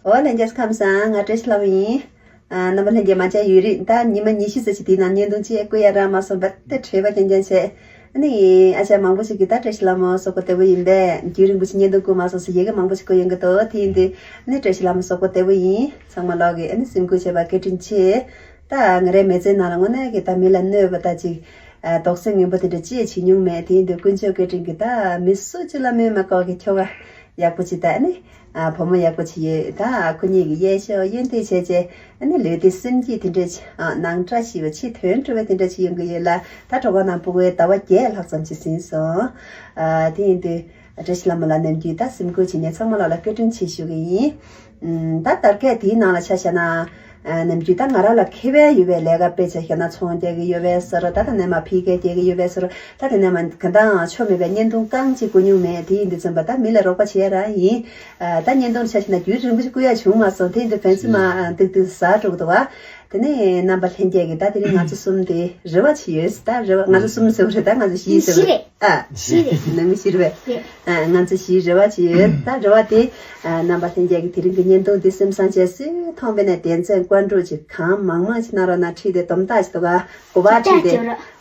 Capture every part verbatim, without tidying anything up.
ཨོ་ལྷན་རྒྱས་ཁམས་བཟང་། ང་བཀྲ་ཤིས་ལྷ་མོ་ཡིན། ཨ། རྣམ་པ་ལྷན་རྒྱས་མ་མཇལ་ཡུན་རིང་། ད་ཉི་མ་ཉི་ཤུ་ཙམ་ཞིག་དེའི་ནང་བརྙན་ཐུང་ཅིག་བསྐུར་ཡ་རག་མ་སོང་བས་དེ་བྲེལ་བ་རྐྱང་རྐྱང་བྱས། ཨ་ནི་ཨ་ཅག་མང་པོ་ཞིག་གིས་ད་བཀྲ་ཤིས་ལྷ་མོ་གཟུགས་པོ་བདེ་པོ་ཡིན་པས། རྒྱུན་རིང་པོ་ཞིག་བརྙན་ཐུང་བསྐུར་མ་སོང་ཟེར་ཡི་གེ་མང་པོ་ཞིག་བསྐུར་ཡོང་གི་འདུག་དེ་ཡིན་དུས་ཨ་ནི་བཀྲ་ཤིས་ལྷ་མོ་གཟུགས་པོ་བདེ་པོ་ཡིན། ཚང་མ་ལོག་གིས་ཨ་ནི་སེམས་ཁུར་བྱས་པ་བཀའ་དྲིན་ཆེ། ད་ང་རའི་མི་ཚེའི་ནང་ལ་དངོས་གནས་ཀྱི་ད་མི་ལ་གནོད་པ་ད་ཅིག་ཨ། དོགས་ཟོན་ངན་པ་དེ་འདྲ་ཅི་ཡང་བྱེད་མྱོང་མེད། དེ་ཡིན་དུས་དཀོན་མཆོག་བཀའ་དྲིན་གྱིས་ད་མི་སུ་གཅིག་ལ་སྨོས་མ་དགོས་ཀྱི་ཁྱོ་ག་ཡག་པོ་ཅིག་དང་ཨ་ནི། ཨ། བུ་མོ་ཡག་པོ་ཅིག་ཡོད། ད་ཁོ་གཉིས་ཀྱིས་གཡས་ཞོག་གཡོན་དེ་བྱས་བྱས་ཨ་ནི་ལུས་བདེ་སེམས་སྐྱིད་དེ་འདྲ་ཅིག་ཨ། ནང་བཀྲ་ཤིས་པ་ཅིག་དོན་འགྲུབ་པ་དེ་འདྲ་ཅིག་ཡོང་གི་ཡོད་ལ། ད་གྲོད་ཁོག་ནང་ཕྲུ་གུའི་ཟླ་བ་བརྒྱད་ལྷག་ཙམ་ཅིག་ཟིན་སོང་། ཨ། དེ་ཡིན་དུས་བཀྲ་ཤིས་ལྷ་མོ་ལ་ནམ་རྒྱུན་ད་སེམས་ཁུར་བྱེད་མཁན་ཚང་མ་ལོག་ལ་བཀའ་དྲིན་ཆེ་ཞུ་གི་ཡིན། ཨུམ། ད་དར་རྒྱས་དེའི་ནང་ལ་ཆ་བཞག་ན། ཨ། ནམ་རྒྱུན་ད་ང་རང་ལ་ཁེ་བས་ཡོད་པའི་ལས་ཀ་དཔེ་ཆ་བཞག་ན་ཚོང་རྒྱག་གི་ཡོད་པའི་བཟོ་འདྲ། ད་ད་ནས་མར་ཕི་ཀའི་རྒྱག་གི་ཡོད་པའི་བཟོ་འདྲ། ད་དེ་ནས་མར་གང་ལྟར་ཆོ་མེད་པའི་བརྙན་ཐུང་རྐང་གཅིག་བསྐུར་མྱོང་མེད། དེ་ཡིན་དུས་ཙམ་པ་ད་མི་ལ་རོགས་པ་བྱེད་ཡ་རང་ཡིན། ཨ། ད་བརྙན་ཐུང་ཆ་བཞག་ན་རྒྱུན་རིང་པོ་ཞིག་བསྐུར་ཡ་བྱུང་མ་སོང་། དེ་ཡིན་དུས་ཕན་ཚུན་མར་ཏིག་ཏིག་ཟ་འགྲོ་གི་འདུག་བ། དེ་ནས་རྣམ་པ་ལྷན་རྒྱས་ཀྱིས་ད་དེ་རིང་ང་ཚོ་གསུམ་དེ་རེ་བ་བྱེད་ཡོད། ད་རེ་བ་ང་ཚོ་གསུམ་ཟེར་བ་རེད། ད་ང་ཚོ་བཞི་ཟེར་བ་རེད། ཨ། བཞི་རེད། ནང་མི་བཞི་རེད་པས། རེད། ཨ། ང་ཚོ་བཞིའི་རེ་བ་ཅིག་ཡོད། ད་རེ་བ་དེ། ཨ། རྣམ་པ་ལྷན་རྒྱས་ཀྱིས་དེ་རིང་གི་བརྙན་ཐུང་འདི་སེམས་བཟང་བྱས་སུས་མཐོང་བས་ནས་དོན་ཚན་བཀའ་འགྲུབ་ཅིག་གང་མང་མང་ཞིག་གནང་རོགས་གནང་། བྲིས་ཏེ་དོམ་དག་ཞིག་འདུག་ག་གོ་བ་བྲིས་ཏེ།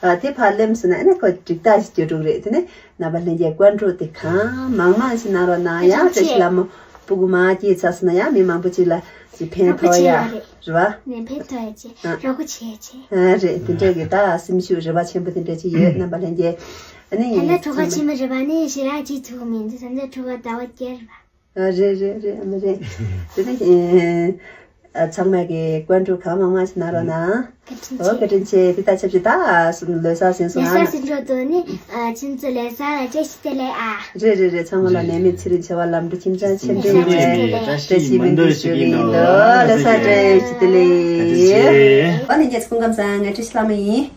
ཨ། དེ་ཕར་ལེམ་སོང་ན་ཨ་ནི་ཁོ་འགྲིག་རྟགས་ཤིག་སྐྱོ་འགྲོ་གི་རེད། དེ་ནས་རྣམ་པ་ལྷན་རྒྱས་བཀའ་འགྲུབ་དེ་གང་མང་མང་ཞིག་གནང་རོགས་གནང་། ཡང་བཀྲ་ཤིས་ལྷ་མོ་སྤུ་གུ་མར་སྐྱེས་ཚར་སོང་ན་ཡང་མི་མང་པོ་ཅིག་ལ་ཅིག་ཕན་ཐོགས་ཡ་རེད་བ། ནས་ཕན་ཐོགས་ཡ་ཅིག་ཨ། རོགས་པ་བྱེད་ཡ་ཅིག་ཨ། རེད། དེ་འདྲས་ཀྱི་ད་སེམས་ཤུགས་རེ་བ་ཆེན་པོ་དེ་འདྲས་ཅིག་ཡོད། རྣམ་པ་ལྷན་རྒྱས། ཨ་ནི་ད་ལྟ་གྲོད་ཁོག་ཆེན་པོ་རེད་པ། ནི་ཞེ་དྲག་ཅིག་ཐུག་མི་འདུག་ད་ལྟ་གྲོད་ཁོག་ཟླ་བ་བརྒྱད་རེད་པ། ཨ། རེད་རེད་རེད། ཨ་ནི་རེད། དེ་ནི་ཨ། ཚང་མས་ཀྱི་བཀའ་འགྲུབ་གང་མང་མང་ཞིག་གནང་རོགས་གནང་། བཀའ་དྲིན་ཆེ། ཨོ་བཀའ་དྲིན་ཆེ། དེ་ད་ཆབས་ཅིག་ད་ལོ་གསར་ཟིན་སོང་། ལོ་གསར་ཟིན་འགྲོ་འདུག་ནི། ཨ། ཁྱེད་ཚོ་ལོ་གསར་ལ་བཀྲ་ཤིས་བདེ་ལེགས་ཨ། རེད་རེད་རེད། ཚང་མ་ལ་ནད་མེད་ཚེ་རིང་བྱ་བ་ལམ་འགྲོ། ཁྱིམ་ཚང་ཆེ་འབྲིང་ཡོང་བའི་བཀྲ་ཤིས་སྨོན་འདུན་ཞུ་གི་ཡིན་འདུག་ལོ་གསར་བཀྲ་ཤིས་བདེ་ལེགས། བཀའ་དྲིན་ཆེ། ཨོ་ལྷན་རྒྱས་སྐུ་ཁམས་བཟང་། ང་བཀྲ་ཤིས་ལྷ་མོ་ཡིན།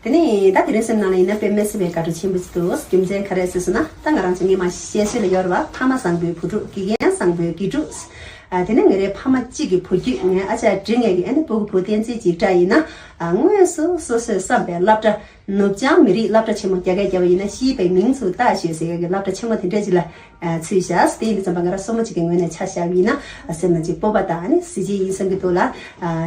དེ་ནས་ད་དེ་རིང་སེམས་ནང་ལ་ཡིན་ན་དཔེ་མི་སྲིད་པའི་དགའ་སྤྲོ་ཆེན་པོ་ཞིག་འདུག་རྒྱུ་མཚན་ག་རེ་ཟེར་སོང་ན། ད་ང་རང་ཚོ་སྔོན་མ་བཤད་སྲོལ་ལ་ཡོད་རེད་བ། ཕ་མ་བཟང་པོའི་བུ་ཕྲུག་དགེ་རྒན་བཟང་པོའི་དགེ་ཕྲུག་ཨ། དེ་ནས་ང་རའི་ཕ་མ་གཅིག་གི་བུ་རྒྱུད། ངའི་ཨ་ཅག་འདྲེ་ངེད་ཀྱི་ཨ་ནི་སྤུ་གུ་བུ་བསྟན་འཛིན་འཇིགས་བྲལ་ཡིན་ན། ཨ། དངོས་སུ་སོ་སོས་བསམ་པའི་སློབ་གྲྭ། ནུབ་བྱང་མི་རིགས་སློབ་གྲྭ་ཆེན་མོ་རྒྱ་སྐད་རྒྱབ་པ་ཡིན་ན་ཤིས་པའི་མིང་ཚུར་བཏགས་ཞེས་ཟེར་ཡག་གི་སློབ་གྲྭ་ཆེན་མོ་དེ་འདྲ་ཅིག་ལ། ཨ། ཚུད་བཞག་དེ་ཡིན་དུས་ཙམ་པ་ང་རང་སོ་མོ་གཅིག་གི་ངོས་ནས་ཆ་བཞག་པ་ཡིན་ན། ཨ། སེམས་ལ་ཅིག་སྤོབས་པ་དང་ཨ་ནི་གཟི་བརྗིད་ཡིན་བསམ་གྱི་འདུག་ལ། ཨ།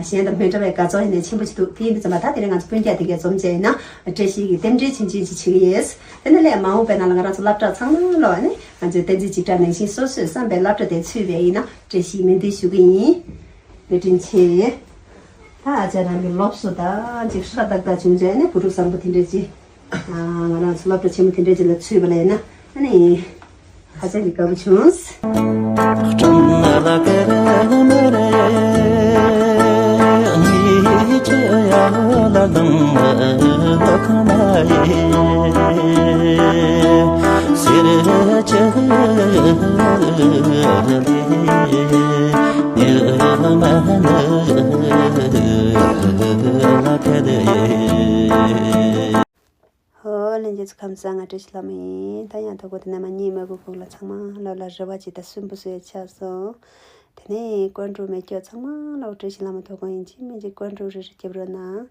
གཞན་དང་མི་འདྲ་བའི་དགའ་ཚོར་ཡིན་ནའི་ཆེན་པོ་ཅིག་འདུག་དེ་ཡིན་དུས་ཙམ་པ་ད་དེ་རིང་ང་ཚོ་སྤུན་ཀྱག་དེ་གའི་འཛོམས་བྱས་ཡིན་ན་བཀྲ་ཤིས་ཀྱི་རྟེན་འབྲེལ་ཆུང་ཆུང་ཅིག་བྱེད་ཀྱི་ཡོད། དེ་ནས་སླད་མ་འོངས་པའི་ནང་ལ་ང་རང་ཚོ་སློབ་གྲྭ་ཚང་མ་ལོག་ཨ་ནི་ང་ཚོའི་བསྟན་འཛིན་འཇིགས་བྲལ་ནང་བཞིན་སོ་སོས་བསམ་པའི་སློབ་གྲྭ་དེ་ཚུད་པ་ཡིན་ན་བཀྲ་ཤིས་སྨོན་འདུན་ཞུ་གི་ཡིན། བཀའ་དྲིན་ཆེ། ད་ཨ་ཅག་རང་གི་སློབ་གསོ་དང་ཅིག་ཧྲ་ཏག་ཏག་བྱུང་བྱས་ནས་བུ་ཕྲུག་བཟང་པོ་དེ་འདྲ་ཅིག་ཨ། ང་རང་ཚོ་སློབ་གྲྭ་ཆེན་མོ་དེ་འདྲ་ཅིག་ལ་ཚུད་པ་ལ་ཡིན་ན་ཨ་ནི་ཧ་ཅང་གི་དགའ་པོ་བྱུང་། ཧོ། ལྷན་རྒྱས་ཚོ་ཁམས་བཟང་། ང་བཀྲ་ཤིས་ལྷ་མོ་ཡིན། ད་ཡང་ཐོག་གོ་དེ་ནས་མ་གཉིད་མ་གོ་གུག་ལ་ཚང་མ་ལོ་ལ་རེ་བ་ཅིག་ད་སུན་པོ་སུ་ཡ་ཆགས་སོང་། དེ་ནས་ཀོན་ཀྲུ་མེ་སྐྱོ་ཚང་མ་ལོ་བཀྲ་ཤིས་ལྷ་མོ་ཐོག་གོ་ཡིན་གཅིག་མིན་གཅིག་ཀོན་ཀྲུ་རེ་རེ་རྒྱབ་རོགས་གནང་།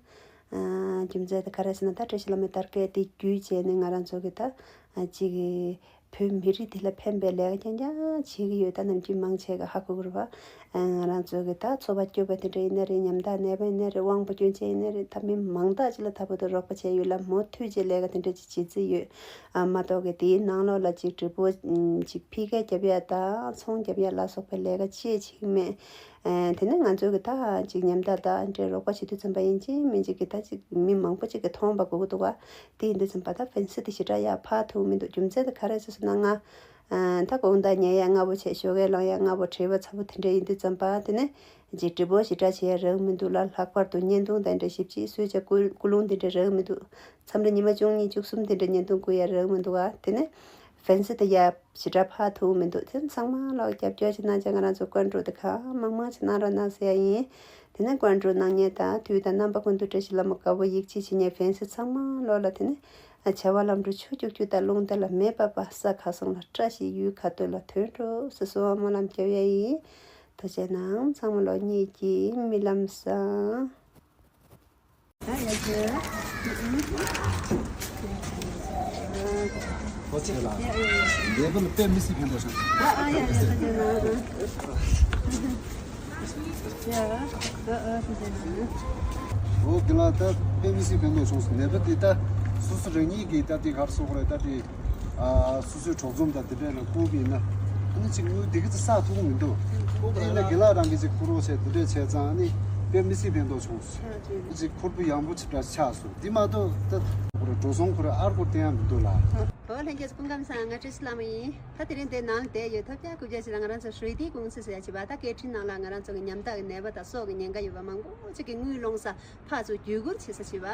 ཨ། རྒྱུ་མཚན་དེ་ག་རེ་ཟེར་ན་ད་བཀྲ་ཤིས་ལྷ་མོའི་དར་རྒྱས་དེ་བརྒྱུད་བྱས་ནས་ང་རང་ཚོ་གི་ད་ཨ་ཅིག་གི་བོད་མི་རིགས་འདི་ལ་ཕན་པའི་ལས་ཀ་རྐྱང་རྐྱང་བྱེད་ཀྱི་ཡོད། ད་ནམ་རྒྱུན་མང་ཆེ་ག་ཧ་གོ་གི་རེད་བ། ང་རང་ཚོ་གི་ད་འཚོ་བ་སྐྱོབ་པ་དེ་འདྲ་ཡིན་ན་རེད། ཉམ་ཐག་ནད་པ་ཡིན་ན་རེད། དབང་པོ་སྐྱོན་ཅན་ཡིན་ན་རེད། ད་མི་མང་དག་ཅིག་ལ་ད་བར་དུ་རོགས་པ་བྱས་ཡོད་ལ་མུ་མཐུད་བྱས་ལས་ཀ་དེ་འདྲ་ཅིག་བྱེད་རྩིས་ཡོད། ཨ་མ་གཏོགས་གི་དེའི་ནང་ལོགས་ལ་ཅིག་འགྲུལ་པོ་ཅིག་ཕི་ཀ་རྒྱབ་ཡ་དང་ཚོང་རྒྱབ་ཡ་ལ་སོགས་པའི་ལས་ཀ་ཅི་བྱེད་ཀྱི་མེད། ཨ་དེ་ནས་ང་ཚོ་གི་ད་ཅིག་ཉམ་ཐག་དང་འདྲ་རོགས་པ་བྱེད་དུས་ཙམ་པ་ཡིན་གཅིག་མིན་གཅིག་གི་ད་ཅིག་མི་མང་པོ་ཅིག་གི་མཐོང་བ་དགོས་ཀྱི་འདུག་ག་དེ་ཡིན་དུས་ཙམ་པ་ད་ཕན་སེ་དེ་ཞེ་དྲག་ཡར་འཕར་ཐུབ་མི་འདུག་རྒྱུ་མཚན་དེ་ག་རེ་ཟེར་སོང་ན་ང་ཨ་ད་དགོང་དག་ཉལ་ཡ་སྔ་པོ་བྱས། ཞོགས་ཀས་ལངས་ཡ་སྔ་པོ། བྲེལ་བ་ཚ་པོ་དེ་འདྲ་ཡིན་དུས་ཙམ་པ་དེ་ནས་ཅིག་འགྲུལ་པོ་ཞེ་དྲག་བྱེད་ཡ་རག་མི་འདུག་ལ། ལྷག་པར་དུ་བརྙན་ཐུང་དང་འདྲ་ཞིབ་ཅིག་གསོལ་ཇ་ཀུ་ཀུ་ལུང་དེ་འདྲ་རག་མི་འདུག་མཚམས་རེ་ཉི་མ་བཅུ་གཉིས་བཅུ་གསུམ་དེ་འདྲ་བརྙན་ཐུང་བསྐུར་ཡ་རག་མི་འདུག་ག་དེ་ནས་ཕན་སེ་དེ་ཡ་ཞེ་དྲག་འཕར་ཐུབ་མི་འདུག་དེ་ཚང་མ་ལོག་རྒྱབ་སྐྱོར་བྱེད་གནང་བྱས་ང་རང་ཚོ་ཀོན་ཀྲུ་དེ་གང་མང་མང་བྱེད་གནང་རོགས་གནང་ཟེར་ཡ་ཡིན། དེ་ནས་ཀོན་ཀྲུ་གནང་མཁན་དང་དུས་དང་རྣམ་པ་ཀུན་ཏུ་བཀྲ་ཤིས་ལྷ་མོ་དགའ་པོ་ཡིད་ཆེས་བྱེད་མཁན་ཕན་སེ་ཚང་མ་ལོག་ལ་དེ་ནས་བྱ་བ་ལམ་འགྲོ་ཆུ་སྐྱུག་སྐྱུག་དང་རླུང་རྟ་ལ་མེ་འབར་བ། ས་ཁ་སང་ལ་བཀྲ་ཤིས་ཡུལ་ཁ་ཐུག་ལ་ཐོན་འགྲོ་ཟེར་གསོལ་བ་སྨོན་ལམ་རྒྱབ་ཡ་ཡིན། ཐུགས་རྗེ་གནང་། ཚང་མ་ལོག་གཉིད་ཀྱིས་རྨི་ལམ་བཟང་། ཁོ་ཚེ་ལ་འདས་པ་ལ་དཔེ་མི་སྲིད་ཕན་པ་བྱུང་། ཨ་ཨ་ཡ་ཡ་ད་དེ་ན། འོ་དེ་ལ་ད་དཔེ་མི་སྲིད་ཕན་ཐོགས་བྱུང་སོང་། ནད་པ་དེ་ད་སོ་སོ་རང་ཉིད་ཀྱིས་ད་དེ་གར་སོགས་རེད། ད་དེ་ཨ་སོ་སོའི་གྲོགས་ཚོམ་དང་དེ་འདྲས་ལ་བསྐུར་བ་ཡིན་ན། ཨ་ནི་ཅིག་དངུལ་དེ་གི་ཙི་བསགས་ཐུབ་ཀྱི་མི་འདུག་དེ་ཡིན་ན་རྒན་ལགས་རང་གིས་ཅིག་བསྐུར་རོགས་བྱས། དེ་འདྲས་བྱས་ཙང་ཨ་ནི་དཔེ་མི་སྲིད་ཕན་ཐོགས་བྱུང་སོང་། ཅིག་ཁུར་པོ་ཡང་པོ་ཅིག་འདྲ་ཆགས་སོང་། དེ་མ་གཏོགས་ད་ཁོ་ར་འགྲོ་སོང་ཁོ་ར་ཨར་ཁོ་བསྟན་ཡ་མི་འདུག་ལ། ཨོ་ལྷན་རྒྱས་སྐུ་ཁམས་བཟང་། ང་བཀྲ་ཤིས་ལྷ་མོ་ཡིན། ད་དེ་རིང་འདི་ནང་ལ་བསྡད་ཡོད། ཐབས་བརྒྱ་དགུ་བརྒྱ་ཞིག་ལ་ང་རང་ཚོ་རུས་ཏི་ཀུང་སི་ཟེར་ཡ་ཅིག་བ། ད་སྐད་འཕྲིན་ནང་ལ་ང་རང་ཚོ་གི་ཉམ་ཐག་གི་ནད་པ་དང་སྲོག་གི་ཉེན་ཁ་ཡོད་པ་མང་པོ་ཅིག་གི་དངུལ་སློང་ས་ཕར་ཚུར་བརྒྱུད་བསྐུར་བྱེད་ས་ཅིག་བ།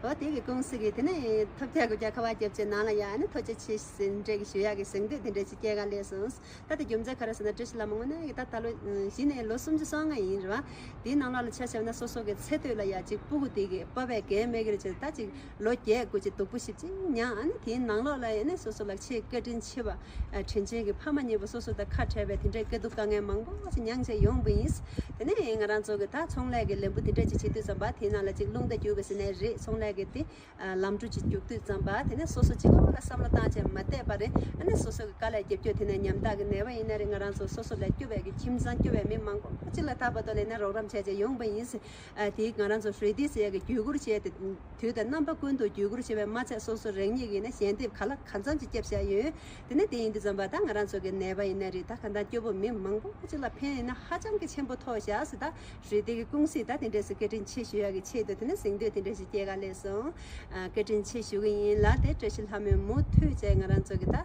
འོ་དེ་གི་ཀུང་སི་གི་དེ་ནས་ཐབས་བརྒྱ་དགུ་བརྒྱ་ཁ་པར་བརྒྱབ་བྱས་ནང་ལ་ཡ་ཨ་ནི་ཐུགས་རྗེ་ཆེ་ཟེར་འདྲ་གི་ཞུ་ཡག་གི་གཟེངས་བསྟོད་དེ་འདྲ་ཅིག་སྐྱེལ་ག་སླེབས་སོང་། ད་དེ་རྒྱུ་མཚན་ག་རེ་ཟེར་ན་བཀྲ་ཤིས་ལྷ་མོ་དངོས་གནས་ཀྱི་ད་ད་ལོ་གཞི་ནས་ལོ་སུམ་ཅུ་སོ་ལྔ་ཡིན་རེད་བ། དེའི་ནང་ལོགས་ལ་ཆ་བཞག་ན་སོ་སོ་གི་ཚེ་སྟོད་ལ་ཡ་ཅིག་སྤུ་གུ་དེ་གི་པ་ཕས་འགན་མེད་གི་རེད་བྱས། ད་ཅིག་ལོ་བརྒྱད་དགུ་ཅིག་སྡུག་པོ་ཞེ་པོ་ཅིག་མྱངས། ཨ་ནི་དེའི་ནང་ལོགས་ལ་ཡ་ནི་སོ་སོ་ལ་ཆེས་བཀའ་དྲིན་ཆེ་བ་དྲིན་ཆེན་གྱི་ཕ་མ་གཉིས་པོ་སོ་སོ་དང་ཁ་བྲལ་བའི་དེ་འདྲའི་དཀའ་སྡུག་དཀའ་ངལ་མང་པོ་ཞིག་མྱངས་བྱས་ཡོང་བ་ཡིན། དེ་ནས་ང་རང་ཚོ་གི་ད་ཚོང་ལས་ཀྱི་ལས་འབོར་དེ་འདྲ་ཅིག་བྱེད་དུས་ཙམ་པ་དེའི་ནང་ལ་ཅིག་རླུང་རྟ་རྒྱུག་པ་ཟེར་ནའི་རེད། ཚོང་ལས་ཀྱི་དེ། ལམ་འགྲོ་ཅིག་རྒྱུག་དུས་ཙམ་པ་དེ་ནས་སོ་སོ་གཅིག་པོ་ལ་བསམ་བློ་བཏང་བྱས་མ་བསྡད་པ་རེད། ཨ་ནི་སོ་སོ་གི་དཀའ་ལས་རྒྱབ་སྐྱོར་དེ་ནས་ཉམ་ཐག་གི་ནད་པ་ཡིན་ན་རེད། ང་རང་ཚོ་སོ་སོ་ལ་སྐྱོབ་པའི་གི་ཁྱིམ་ཚང་སྐྱོབ་པའི་མི་མང་པོ་གཅིག་ལ་ད་བར་དུ་ལས་ན་རོགས་རམ་བྱས་བྱས་ཡོང་པ་ཡིན། ཨ་དེ་ང་རང་ཚོ་རུས་ཏི་ཟེར་ཡ་གི་བརྒྱུད་བསྐུར་བྱས་ཏེ་དུས་དང་རྣམ་པ་ཀུན་ཏུ་བརྒྱུད་བསྐུར་བྱས་པས་མ་ཚད་སོ་སོ་རང་ཉིད་ཀྱིས་ནི་ཞལ་འདེབས་ག་ལ་གང་འཚམ་ཅིག་བརྒྱབ་བཞག་ཡོད། དེ་ནས་དེ་ཡིན་དུས་ཙམ་པ་ད་ང་རང་ཚོ་གི་ནད་པ་ཡིན་ན་རེད། ད་གང་ལྟར་སྐྱོ་པོ་མི་མང་པོ་གཅིག་ལ་ཕན་ཡིན་ན་ཧ་ཅང་གི་ཆེན་པོ་ཐོགས་བཞག་ཟེར། ད་རེད། དེ་གི་ཀུང་སི་ད་དེ་འདྲས་སུ་བཀའ་དྲིན་ཆེ་ཞུ་ཡག་གི་ཆེད་དུ་དེ་ནས་གཟེངས་བསྟོད་དེ་འདྲས་ཞིག་སྐྱེལ་ག་སླེབས་སོང་། ཨ་བཀའ་དྲིན་ཆེ་ཞུ་གི་ཡིན་ལ། དེ་བཀྲ་ཤིས་ལྷ་མོས་མུ་མཐུད་བྱས་ང་རང་ཚོ་གི་ད་ཨ་བྱ་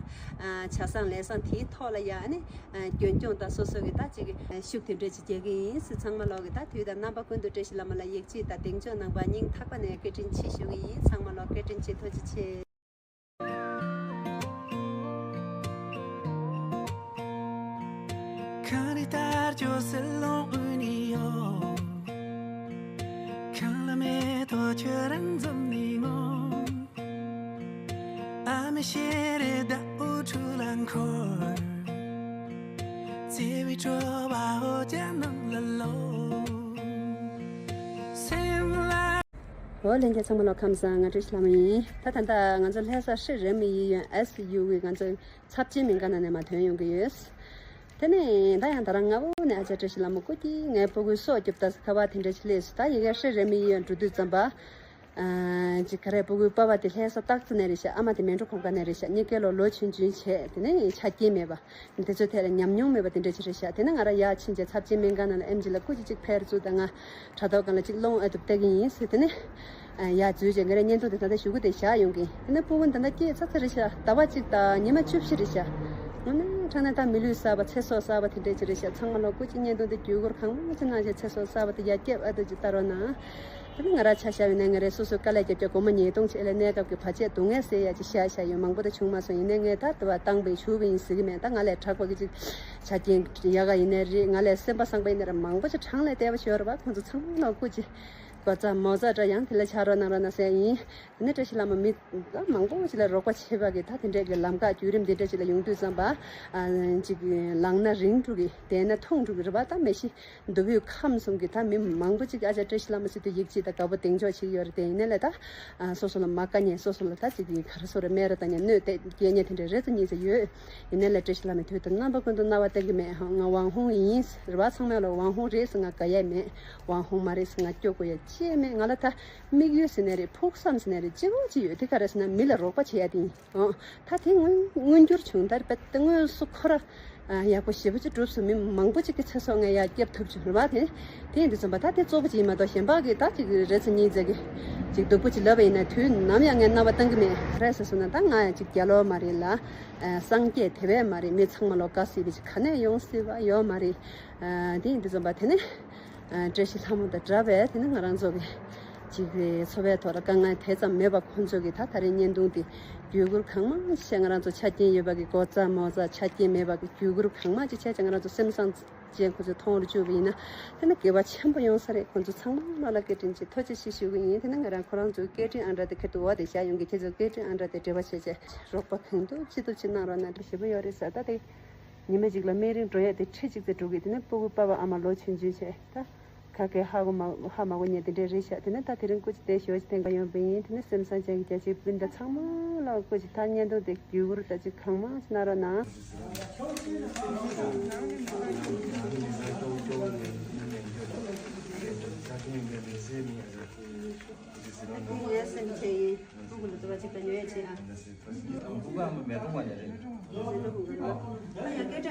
བཟང་ལས་བཟང་དེའི་ཐོག་ལ་ཡ་ནི་ཨ་རྒྱུན་སྐྱོང་དང་སོ་སོ་གི་ད་ཅིག་ཨ་ཤུགས་དེ་འདྲས་ཅིག་རྒྱག་གི་ཡིན་ཟེར། ཚང་མ་ལོག་གི་ད་དུས་དང་རྣམ་པ་ཀུན་ཏུ་བཀྲ་ཤིས་ལྷ་མོ་ལ་ཡིད་ཆེས་དང་གདེང་འཇོག་གནང་བར་སྙིང་ཐག་པ་ནས་བཀའ་དྲིན་ཆེ་ཞུ་གི་ཡིན། ཚང་མ་ལོག་བཀའ་དྲིན་ཆེ། ཐུགས་རྗེ་ཆེ། འོ་ལྷན་རྒྱས་ཚང་མ་ལོ་ཁམས་བཟང་། ང་བཀྲ་ཤིས་ལྷ་མོ་ཡིན། ད་ད་ལྟ་ང་ཚོ་ལྷ་ས་ཧྲི་རེ་མི་ཡི་ཡོན་ཨེས་ཡུ་ཝི་ང་ཚོ་ཚབ་ཆེན་མིང་ག་ནང་ནས་མ་ཐོན་ཡོང་གི་ཡོད། དེ་ནས་ད་ཡང་ད་རང་སྔ་པོ་ནས་ཨ་ཅག་བཀྲ་ཤིས་ལྷ་མོ་སྐུ་སྐྱིད་ངའི་སྤུ་གུའི་སྲོག་སྐྱོབ་ད་ཁ་བ་དེ་འདྲ་ཞིག་སླེབས་སོང་། ད་ཡི་གེ་ཧྲི་རེ་མི་ཡི་ཡོན་འགྲོ་དུས་ཙམ་པ། ཨ་ཅིག་ག་རེ་སྤུ་གུའི་པ་ཕ་དེ་ལྷ་ས་སྟག་རྩེ་ནས་རེད་ཤག་ཨ་མ་དེ་མལ་གྲོ་གུང་དཀར་ནས་རེད་ཤག་གཉིས་ཀའི་ལོ་ལོ་ཆུང་ཆུང་བྱས། དེ་ནས་ཆ་རྐྱེན་མེད་པ། དེ་ཚོའི་ཐད་ལ་ཉམས་མྱོང་མེད་པ་དེ་འདྲ་ཅིག་རེད་ཤག་དེ་ནས་ང་རང་ཡར་ཕྱིན་བྱས་ཚབ་ཆེན་སྨན་ཁང་ནང་ལ་ཨེམ་ཆི་ལ་སྐུ་མཁྱེན་ཅིག་ཕེབས་བཙུགས་དང་། ང་དྲ་ཐོག་སྒང་ལ་ཅིག་སློང་ཨེ་ཐུབ་བལྟ་གི་ཡིན་ཟེར། དེ་ནས་ཡར་འཛུལ་བྱས་ང་རའི་བརྙན་ཐུང་དེ་ད་ལྟ་གཞུག་གུ་དེ་བཞག་ཡོང་གི། དེ་ནས་སྤུ་གུ་ད་ལྟ་སྐྱེས་ཚར་ཚར་རེད་ཤག་ཟླ་བ་གཅིག་དང་ཉི་མ་བཅུ་བཞི་རེད་ཤག་དངོས་གནས་དྲང་གནས་ད་མི་ལུས་གསར་པ་ཚེ་སྲོག་གསར་པ་དེ་འདྲ་ཅིག་རེད་ཤག་ཚང་མ་ལོ་སྐུ་མཁྱེན་བརྙན་ཐུང་དེ་བརྒྱུད་བསྐུར་གང་མང་ཅིག་གནང་བྱས་ཚེ་སྲོག་གསར་པ་དེ་ཡར་སྐྱབས་ཨ་ཐུབ་ཅིག་ལྟ་རོགས་གནང་། དེ་ནི་ང་རང་ཆ་བཞག་པ་ཡིན་ན་ང་རའི་སོ་སོའི་དཀའ་ལས་རྒྱབ་སྐྱོར་སྒོར་མོ་ཉིས་སྟོང་ཅིག་ཨེ་ལས་གནས་སྐབས་ཀྱི་བར་ཆད་སྡུག་བསྔལ་སེལ་ཡ་ཅིག་བཞག་བཞག་ཡོད། མང་པོ་དེ་བྱུང་མ་སོང་། ཡིན་ནའི་ངས་ད་དུ་བ་བཏང་པའི་ཞུ་བ་ཡིན་ཟེར་གི་མེད། ད་ང་ལས་དྲག་པ་གི་ཅིག་ཆ་རྐྱེན་ཡག་ག་ཡིན་ནའི་རེད། ང་ལས་སེམས་པ་བཟང་པོ་ཡིན་ནའི་རེད། མང་པོ་ཅིག་གྲངས་ལས་འདས་པ་ཞིག་ཡོད་རེད་པ། ཁོང་ཚོ་ཚང་མ་ལ་སྐུ་མཁྱེན་སྒོ་རྩ་མོ་རྩ་འདྲ་ཡང་དེ་ལ་ཕྱག་རོགས་གནང་རོགས་གནང་ཟེར་ཡ་ཡིན། དེ་ནས་བཀྲ་ཤིས་ལྷ་མོ་མི་མང་པོ་ཅིག་ལ་རོགས་པ་བྱེད་པ་གི་ད་དེ་འདྲས་ཀྱི་ལམ་ཁ་བརྒྱུད་རིམ་དེ་འདྲས་ཅིག་ལ་ཡོང་དུས་ཙམ་པ། ཨ་ཅིག་ལངས་ན་རིང་འགྲོ་གི། བསྡད་ན་ཐུང་འགྲོ་གི་རེད་པ། ད་མི་ཤི་འདུ་བུས་ཁམས་གསུམ་གྱི་ད་མི་མང་པོ་ཅིག་ཨ་ཅག་བཀྲ་ཤིས་ལྷ་མོ་ཟེར་དུས་ཡིད་ཆེས་དང་དགའ་པོ་གདེང་འཇོག་བྱེད་ཀྱི་ཡོད་རེད། དེ་ཡིན་ནའི་ལས་ད་ཨ་སོ་སོ་ལ་མ་དགའ་མཁན། སོ་སོ་ལ་ད་ཅིག་གི་ག་རེ་ཟེར་དགོས་རེད། སྨད་ར་བཏང་མཁན། གནོད་སྐྱེལ་མཁན་དེ་འདྲ་རེ་ཚོ་གཉིས་ཚོ་ཡོད། ཡིན་ནའི་ལས་བཀྲ་ཤིས་ལྷ་མོས་དུས་དང་རྣམ་པ་ཀུན་ཏུ་སྣང་བ་སྟེར་གི་མེད། ང་ཝང་ཧུང་ཡིན་ཟེར་བ། ཚང་མས་ལ་ཝང་ཧུང་རེད་ཟེར་ང་དགའ་ཡས་མེད། ཝང་ཧུང་མ་རེད་ཟེར་ང་སྐྱོ་དགོས་ཡས་ཅི་ཡང་མེད། ང་ལ་ད་དམིགས་ཡུལ་ཟེར་ནའི་རེད། ཕུགས་བསམ་ཟེར་ནའི་རེད། གཅིག་པོ་གཅིག་ཡོད། དེ་ག་རེ་ཟེར་ན་མི་ལ་རོགས་པ་བྱེད་ཡ་དེ་ཡིན། ཨོ། ད་དེ་མངོན་མངོན་འགྱུར་བྱུང་། ད་རེད་པ། དེ་དངོས་སུ་ཁོ་ར་ཨ་ཡག་པོ་ཞེ་པོ་ཅིག་གྲུབ་སོང་། མི་མང་པོ་ཅིག་གི་ཚེ་སྲོག་ངས་ཡར་སྐྱབས་ཐུབ་བྱུང་རེད་པ། དེ་དེ་ཡིན་དུས་ཙམ་པ་ད་དེ་གཙོ་བོ་ཅིག་ཡིན་མ་གཏོགས་གཞན་པ་གི་ད་ཅིག་རེ་ཚོ་གཉིས་ཙམ་གི་ཅིག་སྡུག་པོ་ཅིག་ལབ་པ་ཡིན་ན་དུས་ནམ་ཡང་ངས་རྣ་བ་གཏོང་གི་མེད། ག་རེ་ཟེར་སོང་ན་ད་ང་ཡང་ཅིག་རྒྱལ་བ་མ་རེད་ལ། ཨ་སངས་རྒྱས་དེ་བས་མ་རེད། མི་ཚང་མ་ལོག་དགའ་སྲིད་པ་ཅིག་ག་ནས་ཡོང་སྲིད་པ་ཡོད་མ་རེད། ཨ་དེ་ཡིན་དུས་ཙམ་པ་དེ་ནས། ཨ་བཀྲ་ཤིས་ལྷ་མོ་དང་འདྲ་བའི་དེ་ནི་ང་རང་ཚོ་གི་ཅིག་འཚོ་བའི་ཐོག་ལ་དཀའ་ངལ་དེ་ཙམ་མེད་པ། ཁོང་ཚོ་གི་ད་ད་རེས་བརྙན་ཐུང་དེ་བརྒྱུད་བསྐུར་གང་མང་ཞིག་བྱས། ང་རང་ཚོ་ཆ་རྐྱེན་ཡོད་པ་གི་སྒོ་རྩ་མོ་རྩ་ཆ་རྐྱེན་མེད་པ་གི་བརྒྱུད་བསྐུར་གང་མང་ཅིག་བྱས་ཙང་ང་རང་ཚོ་སེམས་བཟང་ཅན་ཁོ་ཚོས་མཐོང་རུ་བཅུག་པ་ཡིན་ན་དེ་ནི་དགེ་བ་ཆེན་པོ་ཡོང་ས་རེད། ཁོང་ཚོ་ཚང་མ་ལ་བཀའ་དྲིན་ཆེ། ཐུགས་རྗེ་ཆེ་ཞུ་གི་ཡིན། དེ་ནི་ང་རང་ཁོ་རང་ཚོའི་སྐད་འཕྲིན་ཨང་གྲངས་དེ་ཁྱེད་ཚོ་འོག་དེ་བཞག་ཡོང་གི། ཁྱེད་ཚོ་སྐད་འཕྲིན་ཨང་གྲངས་དེ་འབྲེལ་བ་བྱས་བྱས་རོགས་པ་གང་ཐུབ་ཅི་ཐུབ་ཅིག་གནང་རོགས་གནང་། དེ་ཞེ་པོ་ཡོད་རེད་ཟེར། ད་དེ། ཉི་མ་གཅིག་ལ་སྨན་རིན་འགྲོ་ཡས་དེ་ཁྲི་གཅིག་ཙམ་འགྲོ་གི། དེ་ནས་སྤུ་གུ་པ་ཕ་ཨ་མ་ལོ་ཆུང་ཆུང་བྱས་ད་ཁ་སྐད་ཧ་གོ་མ་ཧ་མ་གོ་མཁན་དེ་འདྲས་རེད་ཤག་དེ་ནས་ད་དེ་རིང་སྐུ་མཁྱེན་དེ་ཞོ་ཅིག་བསྟན་ག་ཡོང་པ་ཡིན། དེ་ནས་སེམས་བཟང་ཅན་གྱི་རྒྱ་ཆེའི་སྤུན་ཟླ་ཚང་མ་ལ་སྐུ་མཁྱེན་ད་བརྙན་ཐུང་དེ་བརྒྱུད་བསྐུར་ད་ཅིག་གང་མང་ཞིག་གནང་རོགས་གནང་།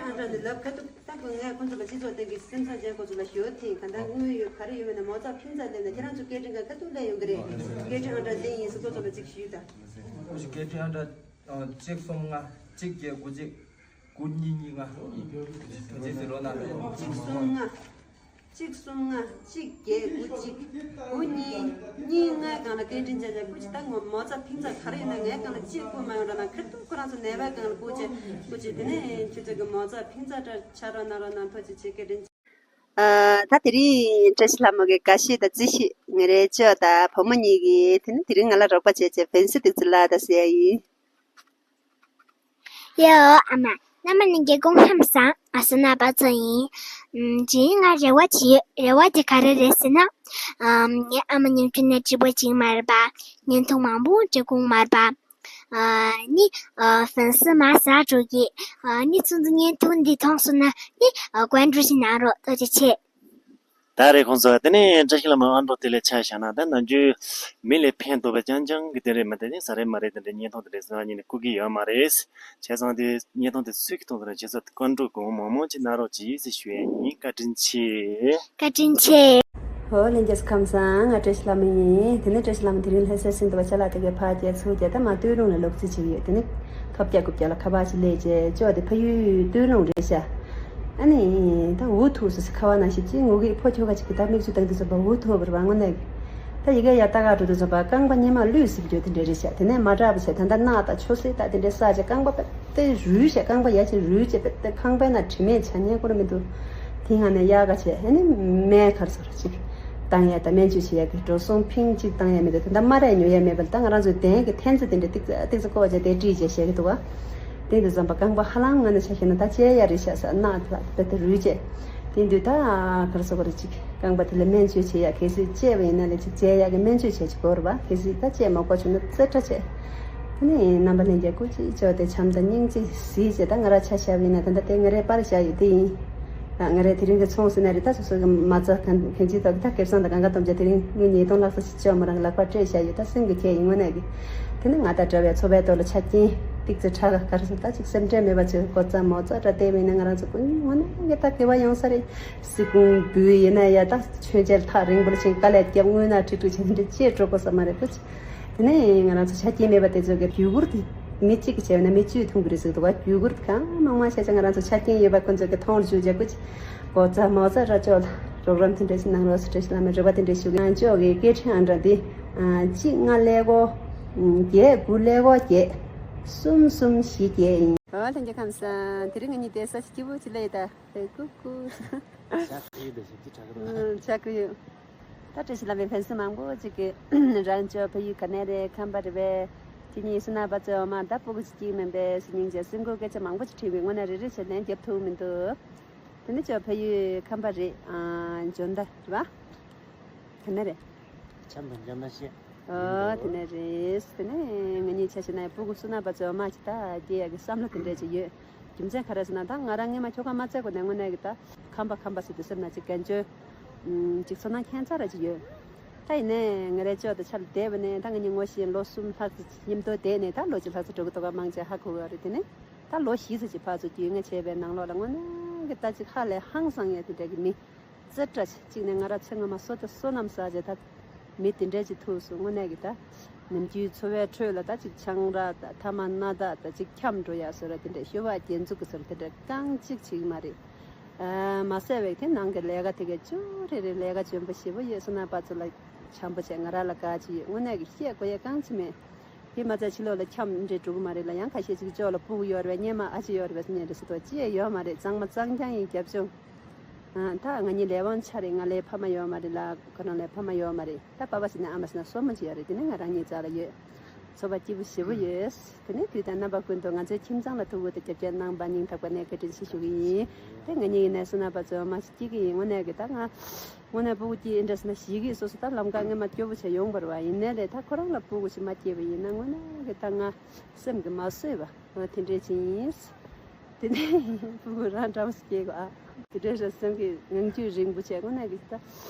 ཨང་གྲངས་འདི་ལབ་ཁ་ཐུག་ད་ཁོ་ངས་ཁོང་ཚོ་ལ་སྤྱི་ཚོགས་སྟེང་གི་སེམས་ཚང་ཅན་ཁོ་ཚོ་ལ་ཞུ་ཐེངས་ག་འདྲ་དངུལ་ཡོད་ག་རེ་ཡོད་མེད་ན་མོ་ཚ་ཕིང་ཚ་སླེབས་ན་ཁྱེད་རང་ཚོ་སྐད་འཕྲིན་ཁ་ཁ་ཐུག་སླེབས་ཡོང་གི་རེད། སྐད་འཕྲིན་ཨང་གྲངས་འདི་ཡིན་ཟེར་ཁོ་ཚོ་ལ་ཅིག་ཞུས་དང་། ཁོ་ཞིག་སྐད་འཕྲིན་ཨང་གྲངས་གཅིག་གསུམ་ལྔ་གཅིག་བརྒྱད་དགུ་གཅིག་དགུ་གཉིས་གཉིས་ལྔ། ཐུགས་རྗེ་ཆེ་རོགས་གནང་རེད། གཅིག་གསུམ་ལྔ། གཅིག་གསུམ་ལྔ་གཅིག་བརྒྱད་དགུ་གཅིག་དགུ་གཉིས་གཉིས་ལྔའི་སྒང་ལ་སྐད་འཕྲིན་བྱས་ནས་སྐུ་མཁྱེན་ད་ངོ་མོ་ཚ་ཕིང་ཚ་ག་རེ་ཡོད་ན་ངའི་སྒང་ལ་གཅིག་བསྐུར་མ་ཡོང་ར་ན་ཁ་ཐུག་ཁོ་རང་ཚོ་ནད་པའི་སྒང་ལ་བསྐུར་བྱས་བསྐུར་བྱས་དེ་ནས་ཁྱེད་ཚོ་གི་མོ་ཚ་ཕིང་ཚ་འདྲ་ཆགས་རོགས་གནང་རོགས་གནང་ཐུགས་རྗེ་ཆེ་སྐད་འཕྲིན། ཨ། ད་དེ་རིང་བཀྲ་ཤིས་ལྷ་མོ་གི་དགའ་བཤད་དང་རྩིས་བཤད་ངེད་རའི་ཅོ་དང་བུ་མོ་གཉིས་ཀྱིས་དེ་ནི་དེ་རིང་ང་ལ་རོགས་པ་བྱས་བྱས་ཕན་སེ་ཏིག་ཙི་ལ་ད་ཟེར་ཡ་ཡིན། ཡོ། ཨ་མ། རྣམ་པ་ལྷན་རྒྱས་སྐུ་ཁམས་བཟང་། ང་བསོད་ནམས་པ་ཚོ་ཡིན། ཨམ། དེ་རིང་ང་རེ་བ་ཅིག་ཡོད། རེ་བ་དེ་ག་རེ་རེད་ཟེར་ན། ཨམ། ངའི་ཨ་མ་ཉམ་ཆུང་ནས་བཀྲེས་པོ་ཅིག་མ་རེད་པ། བརྙན་ཐུང་མང་པོ་འབྲི་གོ་མ་རེད་པ། ཨ་ནི། ཨ། ཕན་སེ་མ་ཟ་འགྲོ་གི། ཨ་ནི་ཚུན་ཚོད་བརྙན་ཐུང་འདི་མཐོང་སོང་ན་ནི། ཨ། བཀའ་འདྲི་ཞིག་གནང་རོགས། ཐུགས་རྗེ་ཆེ། ད་རེས་ཁོང་ཚོ་དེ་ནས་བཀྲ་ཤིས་ལྷ་མོ་ཨ་འགྲོ་དེ་ལས་ཆ་བཞག་ན་ད་ནམ་རྒྱུན་མི་ལ་ཕན་ཐོགས་པའི་རྐྱང་རྐྱང་གི་དེ་རེད་མ་དེ་ནི་ཟ་རེད་མ་རེད་དེ་འདྲའི་བརྙན་ཐུང་དེ་འདྲའི་བཟོ་བ་ཉིད་ནས་བསྐུར་གི་ཡོད་མ་རེད། བྱས་ཙང་དེ་བརྙན་ཐུང་དེ་སུས་ཀྱིས་མཐོང་ཐུབ་ན་བྱས་ཙང་བཀའ་འདྲི་གང་མང་མང་ཅིག་གནང་རོགས་གྱིས་ཟེར་ཞུ་ཡ་ཡིན། བཀའ་དྲིན་ཆེ། བཀའ་དྲིན་ཆེ། ཨོ་ལྷན་རྒྱས་ཁམས་བཟང་། ང་བཀྲ་ཤིས་ལྷ་མོ་ཡིན། དེ་ནས་བཀྲ་ཤིས་ལྷ་མོ་དེ་རིང་ལྷ་སའི་སིང་དུ་བ་ཅ་ལག་དེ་གའི་ཕར་རྒྱག་ཚུར་རྒྱག་ད་མ་སྟོད་ལུང་ལ་ལོག་རྩིས་བྱེད་ཀྱི་ཡོད། དེ་ནས་ཁབ་རྒྱག་རྐུབ་རྒྱག་ལ་ཁ་པར་ཞིག་ལས་བྱས་ཅོག་དེ་ཕ་ཡུལ་སྟོད་ལུང་རེད་ཤག་ཨ་ནི་ད་འུ་ཐུག་སོ་སི་ཁ་བ་ན་ཞིག་ཅིག་ངུ་གི་ཕོ་ཁྱོ་ག་ཅིག་གི་ད་མིག་ཆུ་བཏང་དུས་ཙམ་པ་འུ་ཐུག་བར་བ་དངོས་གནས་ཀྱི་ད་ཡི་གེ་ཡ་ལྟ་ག་འགྲོ་དུས་ཙམ་པ་རྐང་པ་གཉིས་མ་ལུས་སྲིད་རྒྱུ་དེ་འདྲ་རེད་ཤག་དེ་ནས་མ་དྲག་པ་བྱས་ད་ད་རྣག་ད་ཆུ་སེར་ད་དེ་འདྲའི་ས་ཆ་རྐང་པ་པད་དེ་རུལ་བྱས་རྐང་པ་ཡ་ཆེ་རུལ་བྱས་པད་དེ་ཁང་པའི་ནང་དྲི་མེད་ཆ་ཉན་ཁོ་ར་མི་འདུག་དེ་སྔ་ནས་ཡག་ག་བྱས་ཨ་ནི་སྨན་གར་སོ་ར་ཅིག་བཏང་ཡ་ད་སྨན་བཅོས་བྱེད་ཡ་གི་འགྲོ་སོང་ཕིང་གཅིག་བཏང་ཡ་མི་འདུག་དེ་འདྲ་མ་རེད་ཉོ་ཡ་མེད་པ་ལ་ད་ང་རང་ཚོའི་གདན་གྱི་ཐན་རྩེ་དེ་འདྲ་ཏིག་ཙ་ཏིག་ཙ་བཀོག་བྱས་དེ་བྲིས་བྱས་བཤད་གི་འདུག་བ། དེ་འདི་ཙམ་པ་རྐང་པ་ཧ་ལམ་ང་ནི་ཆ་ཤེས་ན་ད་བཅད་ཡ་རེད་ཤག་ས་ན་ད་དེ་རུལ་བཅད། དེ་འདུག་ད་གར་སོ་གར་ཅིག་རྐང་པ་དེ་ལ་སྨན་བཅོས་བྱེད་ཡ་གལ་སྲིད་བཅད་པ་ཡིན་ན་ལས་ཅིག་བཅད་ཡ་གི་སྨན་བཅོས་བྱས་ཅིག་དགོས་རེད་བ། གལ་སྲིད་ད་བཅད་མ་དགོས་བྱུང་ན་རྩེ་ཁྲ་བྱས། དེ་ནས་རྣམ་པ་ལྷན་རྒྱས་སྐུ་གཅིག་ཅོག་དེ་བྱམས་དང་སྙིང་རྗེ་གཟིགས་བྱས་ད་ང་ར་ཆ་བཞག་པ་ཡིན་ན་ད་ལྟ་དེ་ང་རའི་པར་བཞག་ཡོད་དེ་ཡིན། ང་རའི་དེ་རིང་གི་ཚོང་ཟིན་ན་རེད་ད་སོ་སོ་གི་མ་རྩ་གང་གང་ཅི་ད་ད་སྐལ་བཟང་ད་གང་ག་སྟོང་བརྒྱ་དེ་རིང་དངུལ་ཉིས་སྟོང་ལྷག་ཙམ་ཞིག་ཅོག་མོ་རང་གི་ལག་པར་སྤྲད་བཞག་ཡོད་ད་སེམས་ཀྱི་ཁྱད་ཡིན་དངོས་གནས་ཀྱི། དེ་ནི་ང་དང་འདྲ་བའི་འཚོ་བའི་ཐོག་ལ་ཆ་རྐྱེན་ཏིག་ཙི་ཕྲ་ག་ག་རེ་ཟེར་ད་ཅིག་སེམས་ཁྲལ་མེད་པ་ཚོས་གོ་ཚ་མོ་ཚ་འདྲ་བལྟས་པ་ཡིན་ན་ང་རང་ཚོ་ཀུན་དངོས་གནས་ཀྱི་ད་དགེ་བ་ཡོང་ས་རེད། སི་ཀུང་འབུལ་ཡིན་ན་ཡ་ད་མཆོད་མཇལ་ཐག་རིང་པོ་ལ་ཕྱིན་དཀའ་ལས་བརྒྱབ་དངུལ་ནག་ཁྲིག་ཁྲིག་བྱས་འདི་འདྲ་ཅེས་འགྲོ་དགོས་ས་མ་རེད་ཁུ། དེ་ནས་ང་རང་ཚོ་ཆ་རྐྱེན་མེད་པ་དེ་ཚོ་གི་རྒྱུ་གུར་དེ་མི་གཅིག་གིས་བྱས་པ་ན་མི་བཅུས་འཐུང་གི་རེད་ཟེར་འདུག་བ། རྒྱུ་གུར་དེ་གང་མང་མང་བྱས་ཙང་ང་རང་ཚོ་ཆ་རྐྱེན་ཡོད་པ་ཁོ་ཚོ་གི་མཐོང་རུ་བཅུག་བྱ་དགོས་ཀྱི། གོ་ཚ་མོ་ཚ་ར་ཅོག་ལ་རོགས་རམ་དེ་འདྲ་ཞིག་གནང་རོགས་ཟེར་བཀྲ་ཤིས་བླ་མའི་རེ་བ་དེ་འདྲ་ཞུ་གི་ཡང་ཅོག་གི་སྐད་འཕྲིན་ཨང་གྲངས་དེ་གཅིག་ལྔ་ཀླད་ཀོར་བརྒྱད་དགུ་ཀླད་ཀོར་བརྒྱད་གསུམ་གསུམ་བཞི་བརྒྱད་ཡིན། ཨོ་ལྷན་རྒྱས་ཁམས་བཟང་། དེ་རིང་ང་གཉིས་བསྡད་ས་ཞིག་སྐྱིད་པོ་ཅིག་སླེབས་ཡོད་ད། ཧེ་ཀུ་ཀུ། ཞག་ཁ་ཡོད་ད་ཞིག་ཅི་དྲག་གི་རེད། ཨ། ཆག་གི་ཡོད། ད་བཀྲ་ཤིས་བླ་མའི་ཕན་སེམས་མང་པོ་ཅིག་གིས་རང་ཅོག་ཕ་ཡུལ་ག་ནས་རེད་ཁམས་པ་རེད་པས། ཁྱེད་གཉིས་བསོད་ནམས་པ་ཚོའི་འོག་མ་ད་སྤུ་གུ་ཅིག་སྐྱེས་མིན་པས་སྙིང་རྗེ་སེམས་ཁུར་སྐད་ཆ་མང་པོ་ཅིག་དྲིས་པའི་དངོས་གནས་རེ་རེ་བྱས་ལན་རྒྱབ་ཐུབ་མི་འདུག་དེ་ནི་ཅོག་ཕ་ཡུལ་ཁམས་པ་རེད། ཨ། འཇོ་མདའ་རེད་པ། ག་ནས་རེད། ཆམ་དང་འཇམ་ན་ཤེས། ཨོ་དེ་ནས་རེད། དེ་ནས་ང་གཉིས་ཆ་བཞག་ན་ཡང་སྤུ་གུ་བསོད་ནམས་པ་ཚོའི་འོག་མ་ཅིག་ད་སྐྱེ་ཡག་གི་བསམ་བློ་དེ་འདྲས་ཅིག་ཡོད། རྒྱུ་མཚན་ག་རེ་ཟེར་ན་ད་ང་རང་སྔོན་མ་ཁྱོ་ག་མ་བཙལ་གོང་ནས་དངོས་གནས་ཀྱི་ད་ཁམས་པ་ཁམས་པ་ཟེར་དུས་སེམས་ནང་ཅིག་གན་ཅོ་ཅིག་ཚོར་སྣང་ཁྱད་མཚར་ར་ཅིག་ཡོད། ད་ཡིན་ནའི་ང་རའི་ཅོག་དང་ཆ་ལ་བསྡད་པ་ནས་ད་ང་གཉིས་ངོ་ཤེས་ལོ་གསུམ་ལྷག་ཙམ་མཉམ་དུ་བསྡད་ནས་ད་ལོ་གཅིག་ལྷག་ཙམ་འགྲོ་གི་འདུག་ག་མང་ཆེ་ཧ་གོ་གི་རེད། དེ་ནས་ད་ལོ་བཞི་ཙམ་ཅིག་ཕར་ཚུར་རྒྱུས་མངའ་བྱས་པའི་ནང་ལོགས་ལ་དངོས་གནས་ཀྱི་ད་ཅིག་ཧ་ལས་ཧང་སང་ཡས་དེ་འདྲ་གི་མི། རྩེ་བཀྲ་ཅིག་ནས་ང་རང་ཚེ་སྔ་མ་སོ་ད་བསོད་ནམས་བསགས་བྱས་ད་མི་དེ་འདྲས་ཅིག་ཐུག་སོང་། དངོས་གནས་ཀྱི་ད་ནམ་རྒྱུན་འཚོ་བའི་ཁྲོད་ལ་ད་ཅིག་ཆང་རག་ད་ཐ་མག་སྣ་ཐག་ད་ཅིག་འཁྱམས་འགྲོ་ཡ་བཟོ་འདྲ་དེ་འདྲས་ཤོ་བ་རྒྱན་འཛུགས་ཀྱི་བཟོ་འདྲ་དེ་འདྲས་རྐང་གཅིག་བྱེད་ཀྱི་མ་རེད། ཨ། མ་ཟད་པའི་དེ་ནང་གི་ལས་ཀ་དེ་གས་ཅོ་རེ་རེ་ལས་ཀ་འཇོན་པོ་ཞེ་པོ་ཡོད། བསོད་ནམས་པ་ཚོ་ལ་བྱམས་པོ་བྱས་ང་རང་ལ་དགའ་ཅིག་ཡོད། དངོས་གནས་ཀྱི་བཤད་དགོས་ཡ་རྐང་གཅིག་མེད། དེ་མ་ཚད་ཕྱི་ལོགས་ལ་འཁྱམས་འདྲེ་འགྲོ་གི་མ་རེད་ལ། ཡང་ཁ་ཤས་ཅིག་ཅོག་ལ་སྤུ་གུ་ཡོད་རེད་པས། སྙེ་མ་ཨ་ཅེ་ཡོད་རེད་པས་ཟེར་མཁན་རེད་ཟེར་དོ་ཅི་ཡང་ཡོད་མ་རེད། གཙང་མ་གཙང་རྐྱང་ཡིན། རྒྱབ་ལྗོངས། ཨ། ད་ང་གཉིས་ལས་དབང་ཆ་རེད། ང་ལའི་ཕ་མ་ཡོད་མ་རེད་ལ། ཁོ་རང་ལའི་ཕ་མ་ཡོད་མ་རེད། ད་པ་ཕ་ཟེར་ན་ཨ་མ་ཟེར་ན་སོ་མོ་ཅིག་ཡོད་རེད། དེ་ནས་ང་རང་གཉིས་རྩ་ལ་ཡོད། ཚོར་བ་སྐྱིད་པོ་ཞེ་པོ་ཡོད། དེ་ནས་དུས་དང་རྣམ་པ་ཀུན་ཏུ་ང་ཚོའི་ཁྱིམ་ཚང་ལ་ཐུགས་ཁུར་དང་རྒྱབ་སྐྱོར་གནང་བར་སྙིང་ཐག་པ་ནས་བཀའ་དྲིན་ཆེ་ཞུ་གི་ཡིན། དེ་ང་གཉིས་ཡིན་ནའི་བསོད་ནམས་པ་ཚོ་མ་ཞིག་སྐྱིད་ཀྱི་ཡིན། དངོས་གནས་ཀྱི་ད་ང་། དངོས་གནས་སྤུ་གུ་སྐྱེས་འདྲ་ཟེར་ན་ཞིག་གིས་སོ་སོ་ད་ལམ་ཁ་སྔོན་མ་སྐྱོ་པོ་བྱས་ཡོང་བ་རེད་པ། ཡིན་ནའི་ལས་ད་ཁོ་རང་ལ་སྤུ་གུ་ཞིག་མ་སྐྱེས་པ་ཡིན་ན་དངོས་གནས་ཀྱི་ད་ང་སེམས་ཀྱིས་མ་བཟོད་པ་དེ་འདྲས་ཅིག་ཡིན། དེ་ནས་སྤུ་གུ་རང་འདྲ་བོ་ཞིག་སྐྱེས་གོ་ཨ། དེ་འདྲས་རེད། སེམས་ཀྱི་ངང་རྒྱུད་རིང་པོ་བྱས་དངོས་གནས་ཀྱི་ད་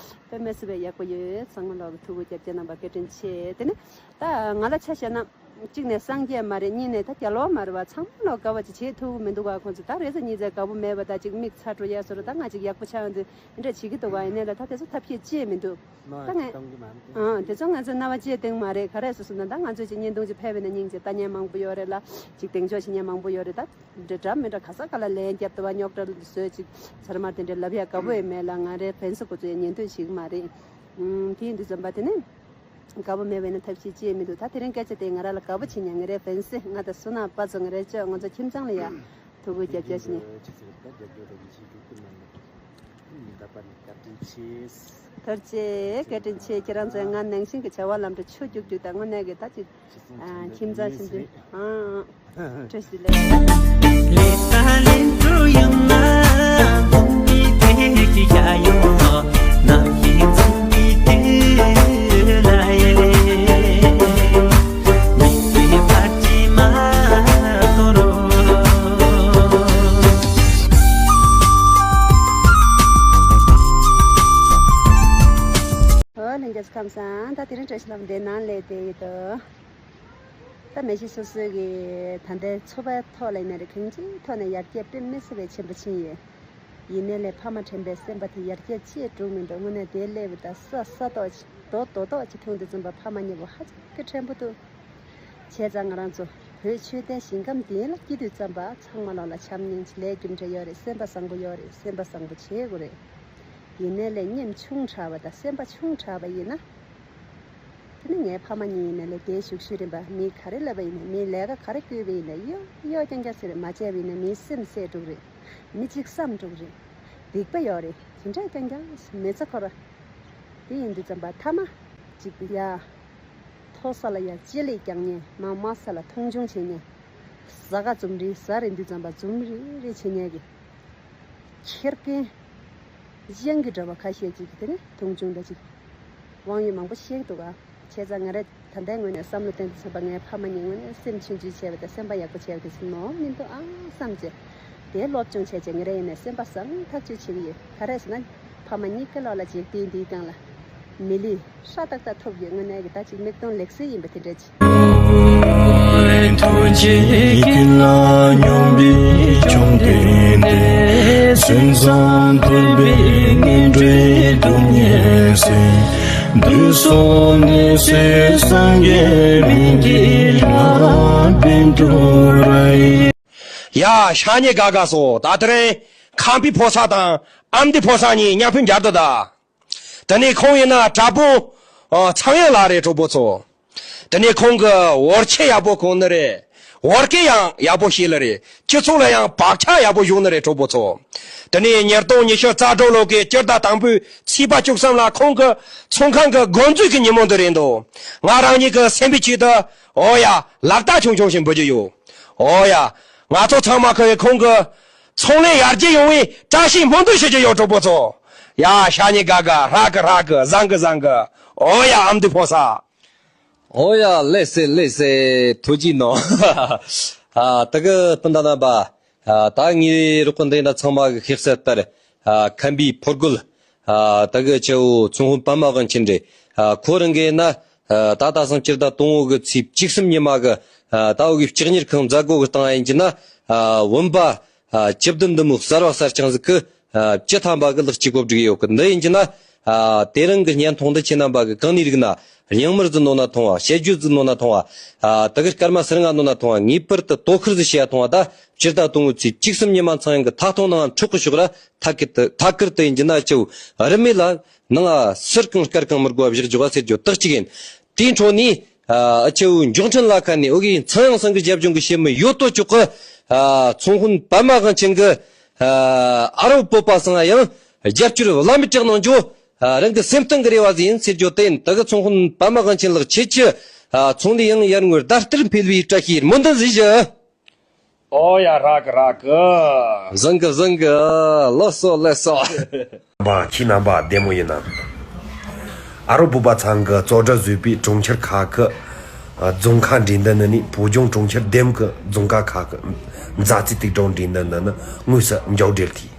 དཔེ་མི་སྲིད་པའི་ཡག་པོ་ཡོད། ཚང་མ་ལོག་གི་ཐུགས་ཁུར་རྒྱབ་སྐྱོར་གནང་བར་བཀའ་དྲིན་ཆེ། དེ་ནས་ད་ང་ལ་ཆ་བཞག་ན། གཅིག་ནས་སངས་རྒྱས་མ་རེད། གཉིས་ནས་ད་རྒྱལ་བ་མ་རེད་བ། ཚང་མ་ལོག་དགའ་བ་ཅིག་བྱེད་ཐུབ་ཀྱི་མི་འདུག་ག་ཁོང་ཚོ་ད་རེས་གཟའ་ཉི་མའི་དགའ་པོ་མེད་པ། ད་ཅིག་མིག་ཚ་འགྲོ་ཡ་བཟོ་འདྲ། ད་ང་ཅིག་ཡག་པོ་ཆགས་ཡོང་དུས་འདི་འདྲ་བྱེད་ཀྱི་འདུག་ག་ཡིན་ནའི་ལ་ད་དེ་ཚོ་ཐབས་ཤེས་ཅི་ཡང་མི་འདུག་ད་ང་ཨང་དེ་ཚོ་ང་ཚོའི་རྣ་བ་ཅི་ཡང་གཏིང་མ་རེད། ག་རེ་ཟེར་སོང་ན་ད་ང་ཚོས་ཅིག་བརྙན་ཐུང་ཅིག་ཕེབས་པ་ཡིན་ན་སྙིང་རྗེ། ལྟ་མཁན་མང་པོ་ཡོད་རེད་ལ། ཅིག་གདེང་འཇོག་བྱེད་མཁན་མང་པོ་ཡོད་རེད། ད་འདྲ་འདྲ་མི་འདྲ་ག་ས་ག་ལ་ལན་བརྒྱབ་འདུག་བ། རྙོག་དྲ་བཟོས་ཅིག་ཚར་མར་དེ་འདྲ་ལབ་ཡ་དགའ་པོ་ཡང་མེད་ལ། ང་རའི་ཕན་སུ་ཁོ་ཚོ་ཡང་ཉན་འདོད་བྱེད་ཀྱི་མ་རེད། ཨང་དེ་ཡིན་དུས་ཙམ་པ་དེ་ནས། དགའ་པོ་མེད་པ་ཡིན་ན་ཐབས་ཤེས་ཅི་ཡང་མི་འདུག་ད་དེ་རིང་སྐད་ཆ་དེ་ང་རང་ལ་དགའ་པོ་བྱེད་ཉན། ང་རའི་ཕན་སེ་ང་དང་སུ་ན་པ་ཚོ་ང་རའི་ཅོ་ང་ཚོ་ཁྱིམ་ཚང་ལ་ཡ་ཐུགས་ཁུར་རྒྱབ་རྒྱག་བྱེད་ཉན། ཅི་ཟེར་ད་རྒྱབ་སྐྱོར་དང་ཡིད་ཆེས་ཤུགས་ཀུན་གནང་གི་འདུག་ད་པ་ནི་བཀའ་དྲིན་ཆེ། ཐུགས་རྗེ་བཀའ་དྲིན་ཆེ། ཁྱེད་རང་ཚོས་ང་ནང་བཞིན་གྱི་བྱ་བ་ལམ་འགྲོ་ཆུ་རྒྱུག་རྒྱུག་དང་དངོས་གནས་ཀྱི་ད་ཅིག་ཁྱིམ་ཚང་བཞིན་དུ་ཨང་ཨང་། བཀྲ་ཤིས་བདེ་ལེགས། ཨོ་ལྷན་རྒྱས་ཚོ་ཁམས་བཟང་། ད་དེ་རིང་བཀྲ་ཤིས་ལྷ་མོ་འདིའི་ནང་སླེབས་བསྡད་ཡོད་དོ། ད་མི་གཤིས་སོ་སོའི་གི་ད་ལྟའི་འཚོ་བའི་ཐོག་ལ་ཡིན་ན་རེད། གང་ཅིའི་ཐོག་ནས་ཡར་རྒྱས་དཔེ་མི་སྲིད་པའི་ཆེན་པོ་ཕྱིན་ཡོད། ཡིན་ནའི་ལས་ཕ་མ་དྲན་པའི་སེམས་པ་དེ་ཡར་རྒྱས་ཅི་ཡང་འགྲོ་མི་འདུག་དངོས་གནས་དེ་སླེབས་པ་ད་ས་ས་ཏོག་ཅིག་རྡོ་རྡོ་ཏོག་ཅིག་འཐུང་དུས་ཙམ་པ་ཕ་མ་གཉིས་པོ་ཧ་ཅང་གི་དྲན་པོ་འདུག་བྱས་ཙང་ང་རང་ཚོ་བོད་ཆོས་ལྡན་ཞིང་ཁམས་འདི་ལ་སྐྱེས་དུས་ཙམ་པ་ཚང་མ་ལོག་ལ་བྱམས་སྙིང་རྗེ་ལས་རྒྱུ་འབྲས་ཡོད་རེད། སེམས་པ་བཟང་པོ་ཡོད་རེད། སེམས་པ་བཟང་པོ་བྱེད་དགོས་རེད། ཡིན་ནའི་ལས་ཉམ་ཆུང་དྲགས་པ་དང་སེམས་པ་ཆུང་དྲགས་པ་ཡིན་ན། དེ་ནི་ངའི་ཕ་མ་གཉིས་ཡིན་ན་ལས་དེའི་གཞུག་གཞུག་རིམ་པ་མིས་ག་རེ་ལབ་པ་ཡིན་ན། མིས་ལས་ཀ་ག་རེ་བསྐུལ་བ་ཡིན་ན་གཡོ་གཡོ་རྐྱང་རྐྱང་ཟེར་རེད། མ་བྱས་པ་ཡིན་ན་མིའི་སེམས་བསད་འགྲོ་གི་རེད། མི་གཅིག་བསམ་འགྲོ་གི་རེད། སྡིག་པ་ཡོད་རེད། དེ་འདྲ་རྐྱང་རྐྱང་མི་ཚེ་འཁོར་བ། དེ་ཡིན་དུས་ཙམ་པ་ཐ་མ་གཅིག་ཡ། མཐོ་ས་ལ་ཡ་ལྕེ་ལེ་རྒྱག་མཁན། མ་དམའ་ས་ལ་མཐོང་ཆུང་བྱེད་མཁན། ཟ་ཁ་འཛུམ་རེ་ཟ་རེད་དུས་ཙམ་པ་འཛུམ་རེ་རེ་བྱེད་མཁན་གྱི། ཁེར་རྐྱང་གཡང་གི་འདྲ་བ་ཁ་ཤས་ཅིག་གིས་དེ་ནི་མཐོང་ཆུང་འདྲ་ཅིག་དབང་ཡོད་མང་པོ་བཤད་ཀྱི་འདུག་ག་བྱས་ཙང་ང་རས་ད་ལྟའི་ངོས་ནས་བསམ་བློ་བཏོན་དུས་ཙམ་པ་ངའི་ཕ་མ་གཉིས་ངོས་ནས་སེམས་ཆུང་ཆུང་བྱས་པ་དང་སེམས་པ་ཡག་པོ་བྱས་པ་དེ་ཚོ་ནོར་མི་འདུག་ཨང་བསམ་བྱས། དེ་སློབ་སྦྱོང་བྱས་བྱས་ང་རས་ཡིན་ནའི་སེམས་པ་བཟང་ཐག་ཆོད་བྱེད་ཀྱི་ཡོད། ག་རེ་ཟེར་ན། ཕ་མ་གཉིས་ཀ་ལོག་ལ་འཇིག་རྟེན་འདིའི་སྒང་ལ་མི་ལུས་ཧྲ་ཏག་ཏག་ཐོབ་ཡོད། དངོས་གནས་ཀྱི་ད་ཅིག་མིག་མཐོང་ལེགས་གསལ་ཡིན་པ་དེ་འདྲ་ཅིག་ཐུགས་རྗེ་ཀུན་ལ་སྙོམས་པའི་བཅོམ་ལྡན་འདས། སེམས་ཙམ་ཐུབ་པའི་ངན་འགྲོའི་སྡུག་བསྔལ་སེལ། དུས་གསུམ་ནི་སྲས་སངས་རྒྱས་མི་འགྱུར་ལྷ་བདེ་འགྲོ་ར་ཡི། ཡ་ཤ་ཉེ་དགའ་དགའ་སོ། ད་དེ་རིང་ཁམས་པའི་ཕོ་གསར་དང་ཨ་མདོའི་ཕོ་གསར་གཉིས་མཉམ་ཕུད་མཇལ་དུ་གདའ། དེ་ནས་ཁོང་ཡིན་ན་དྲག་པོ་ཨ་ཚངས་དབྱངས་ལགས་རེད་གྲོགས་པོ་ཚོ། དེ་ནས་ཁོང་གི་བར་ཆད་ཡག་པོ་གོ་ནི་རེད། བར་སྐད་ཡང་ཡག་པོ་ཤེས་ལེ་རེད། སྤྱི་ཚོགས་ལ་ཡང་བག་ཆགས་ཡག་པོ་ཞུགས་ནི་རེད་གྲོགས་པོ་ཚོ། དེ་ནས་ཉིས་སྟོང་ཉི་ཤུ་རྩ་དྲུག་ལོ་གི་སྤྱི་ཟླ་དང་པོའི་ཚེས་པ་བཅུ་གསུམ་ལ་ཁོང་གི་ཚོང་ཁང་གི་དགོང་འཛུལ་གྱི་ཉིན་མོ་འདི་རེད་འདུག་ང་རང་ཉིད་ཀྱི་སེམས་པའི་ཆེད་དུ་འོ་ཡ་ལག་རྟགས་ཆུང་ཆུང་ཞིག་འབུལ་རྒྱུ་ཡོད། འོ་ཡ། ང་ཚོ་ཚང་མ་གི་ཁོང་གི་ཚོང་ལས་ཡར་རྒྱས་ཡོང་བའི་བཀྲ་ཤིས་སྨོན་འདུན་ཞུ་རྒྱུ་ཡོད་གྲོགས་པོ་ཚོ། ཡ་ཤ་ཉེ་དགའ་དགའ་ཧྲ་གི་ཧྲ་གི་བཟང་གི་བཟང་གི། འོ་ཡ་ཨ་མདོའི་ཕོ་གསར། འོ་ཡ་ལེགས་སེ་ལེགས་སེ། ཐུགས་རྗེ་གནང་། ཨ་ད་གི་སྤུན་ཟླ་རྣམ་པ། ཨ་ད་ངའི་རོགས་པ་འདི་ན་ཚང་མ་གི་ཤེས་གསལ་ལྟར། ཨ་ཁམས་པའི་ཕོ་རྒོད། ཨ་ད་གི་ཆེ་བོ་ཚོང་དཔོན་པདྨ་དབང་ཆེན་རེད། ཨ་ཁོ་རང་གིས་ན། ཨ་ད་ད་སང་སྤྱི་ཟླ་དང་པོ་གི་ཚེས་བཅུ་གསུམ་ཉི་མ་གི། ཨ་ད་འོ་གི་ལྕགས་གཉེར་ཁང་མཛད་སྒོ་གི་སྟེང་ཡིན་གྱི་ན། ཨ་བུམ་པ། ཨ་བཅུ་བདུན་འདི་མོ་གསར་བ་གསར་རྐྱང་ཟིག་གི། ཨ་བཅུ་ཐམ་པ་གི་ལག་གཅིག་གོ་སྒྲིག་ཡོད་གི། འདི་ཡིན་གྱི་ན། ཨ་དེ་རིང་གི་བརྙན་ཐུང་འདི་ཁྱེད་རྣམ་པ་གི་གང་ནས་རིག་ན། རྙིང་མར་ཟིག་ནོ་ན་མཐོང་བ། དཔྱད་བརྗོད་ཟིག་ནོ་ན་མཐོང་བ། ཨ་ད་གི་སྐར་མ་ཟུར་ལྔ་ནོ་ན་མཐོང་བ། ངེས་པར་དུ་དོ་ཁུར་ཟིག་བྱེད་ཡ་མཐོང་བ། ད་སྤྱིར་ད་དུང་ཚེས་བཅུ་གསུམ་ཉི་མ་ཚང་ཡང་གི་ཐད་གཏོང་ནང་འཕྲོག་གི་ཤོག་ར། ཐད་ཀར་དུ་ཐད་ཀར་དུ་ཡིན་གྱི་ན་ཅིའུ་རིན་མེད་ལ་ནང་ཨ་ཟུར་གང་སྐར་གང་མི་དགོས་པ་བཞག་འཇོག་པ་ཟེར་རྒྱུ་དག་ཅིག་ཡིན། དེའི་འཕྲོ་ནས་ཨ་ཨ་ཅིའུ་མགྱོགས་འཕྲིན་ལ་ཁ་ནས་འོ་གི་ཚངས་དབྱངས་ཚང་གི་རྒྱབ་ལྗོངས་གི་ཤེས་མི་ཡོད་དོ་ཅོག་གི་ཨ་ཚོང་དཔོན་པདྨ་དབང་ཆེན་གི་ཨ་ཨ་རོ་བོད་པ་ཚང་ཡང་རྒྱབ་སྐྱོར་བླ་མེད་སྤྲད་གནང་རྒྱུ། ཨ་རང་གི་སེམས་གཏིང་གི་རེ་བ་ཟིག་ཡིན་ཟེར་རྒྱུ་དེ་ཡིན། ད་གི་ཚོང་དཔོན་པདྨ་དབང་ཆེན་ལགས་ཁྱེད་ཀྱི་ཨ་ཚོང་ལས་ཡང་ཡར་ངོའི་ཟླ་ལྟར་འཕེལ་བའི་བཀྲ་ཤིས་སྨོན་འདུན་ཟིག་ཞུ། ཨོ་ཡ་རག་གི་རག་གི། བཟང་གི་བཟང་གི། ལགས་སོ་ལགས་སོ། པ་ཁྱེད་རྣམ་པ་བདེ་མོ་ཡིན་ན། ཨ་རོ་བོད་པ་ཚང་གི་གཙོ་གྲས་བཟོས་པའི་གྲོང་ཁྱེར་ཁག་གི་རྫོང་ཁག་འདྲ་འདི་ནི་ནི་བོད་ལྗོངས་གྲོང་ཁྱེར་འདེམས་གི་རྫོང་ཁག་ཁག་གི་མཛའ་བརྩེ་ཐིག་གྲོང་འདྲ་འདི་ནི་ནི་དངོས་སུ་འཇོག་འབྲེལ་གྱིས།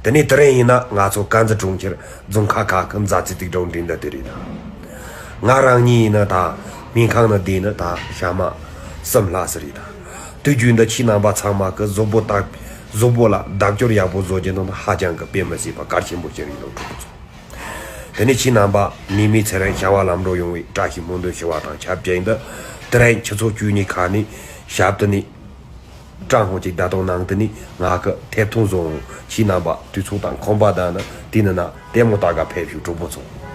དེ་ནས་དེ་རིང་ཡིན་ན་ང་ཚོ་ཀན་ཛི་གྲོང་ཁྱེར་རྫོང་ཁག་ཁག་གི་མཛའ་བརྩེ་ཐིག་གྲོང་འདྲ་འདི་དེ་རེད། ང་རང་ཉིད་ཡིན་ན་ད་སྨན་ཁང་ནང་བསྡད་ནི་ད་ཞག་མ། གསུམ་ལྷག་ཙམ་རེད་ད། དུས་རྒྱུན་དུ་ཁྱེད་རྣམ་པ་ཚང་མ་གི་གཟུགས་པོ་དག་གཟུགས་པོ་ལ་ལྡབ་སྐྱོར་ཡག་པོ་བཟོ་རྒྱུ་ནང་དུ་ཧ་ཅང་གི་དཔེ་མི་སྲིད་པ་གལ་ཆེན་པོ་ཞིག་རེད་ལོ་གྲོགས་པོ་ཚོ། དེ་ནས་ཁྱེད་རྣམ་པ་ནད་མེད་ཚེ་རིང་བྱ་བ་ལམ་འགྲོ་ཡོང་བའི་བཀྲ་ཤིས་སྨོན་འདུན་ཞུ་བ་དང་ཆབས་ཅིག་ཏུ། དེ་རིང་ཆུ་ཚོད་བཅུ་གཉིས་ཁ་ནས་ཞབས་ཏུ་ནས་ཀྲང་ཧོ་ཅིག་ད་དུང་ནང་དུ་ནས་ང་གི་ཐེབས་ཐོང་བཟོ་འོང་། ཁྱེད་རྣམ་པ་དུས་ཚོད་དང་ཁོམ་པ་ལྡན་ན་དེ་ནི་ན་ལྟད་མོ་ལྟ་ག་ཕེབས་ཤོག་གྲོགས་པོ་ཚོ།